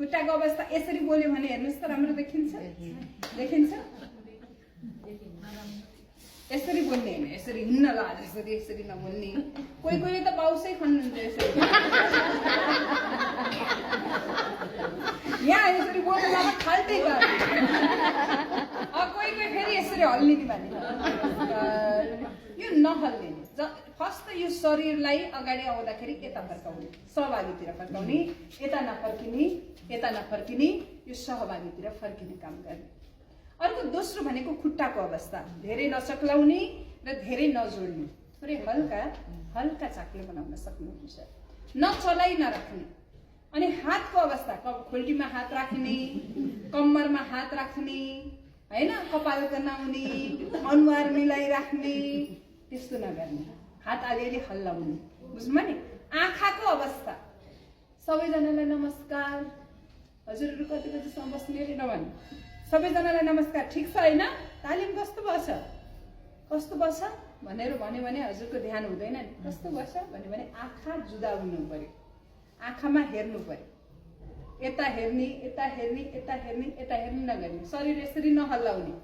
खुट्टाको अवस्था यसरी बोल्यो भने हेर्नुहोस् त राम्रो देखिन्छ देखिन्छ यसरी बोल्ने हैन यसरी हिन्न ला यसरी यसरी नबोल्ने कोही कोही त बाउसै खन्नुहुन्छ यसरी यहाँ यसरी बोल्नुमा खाल्टै गर्छ कोही कोही फेरि यसरी हल्ने कि भने यो नहल्ने फर्स्ट त यो शरीरलाई अगाडि आउँदाखेरि यता फर्काउने सहभागीतिर फर्काउने यता नफर्किने यो सहभागीतिर फर्किने काम गर्ने अर्को दोस्रो भनेको खुट्टाको अवस्था धेरै नचक्लाउने र धेरै नजोड्ने थोरै हल्का चाक्लो बनाउन सक्नुहुन्छ नचलाइ नराख्ने अनि हातको अवस्था खोल्टीमा हात राख्ने कम्मरमा हात राख्ने हैन कपाल कनाउने अनुहार मिलाई राख्ने त्यस्तो नगर्ने हात अलिअलि हल्लाउने बुझ्नुभयो नि आँखाको अवस्था सबैजनालाई नमस्कार हजुरहरु कति बजेसम्म बस्ने रे नभन् सबैजनालाई नमस्कार ठीक छ हैन तालिम कस्तो बस्छ भनेर भन्यो भने हजुरको ध्यान हुँदैन नि कस्तो बस्छ भन्यो भने आँखा जुदा हुनु पर्यो आँखामा हेर्नु पर्यो यता हेर्ने नगर्ने शरीर यसरी नहल्लाउने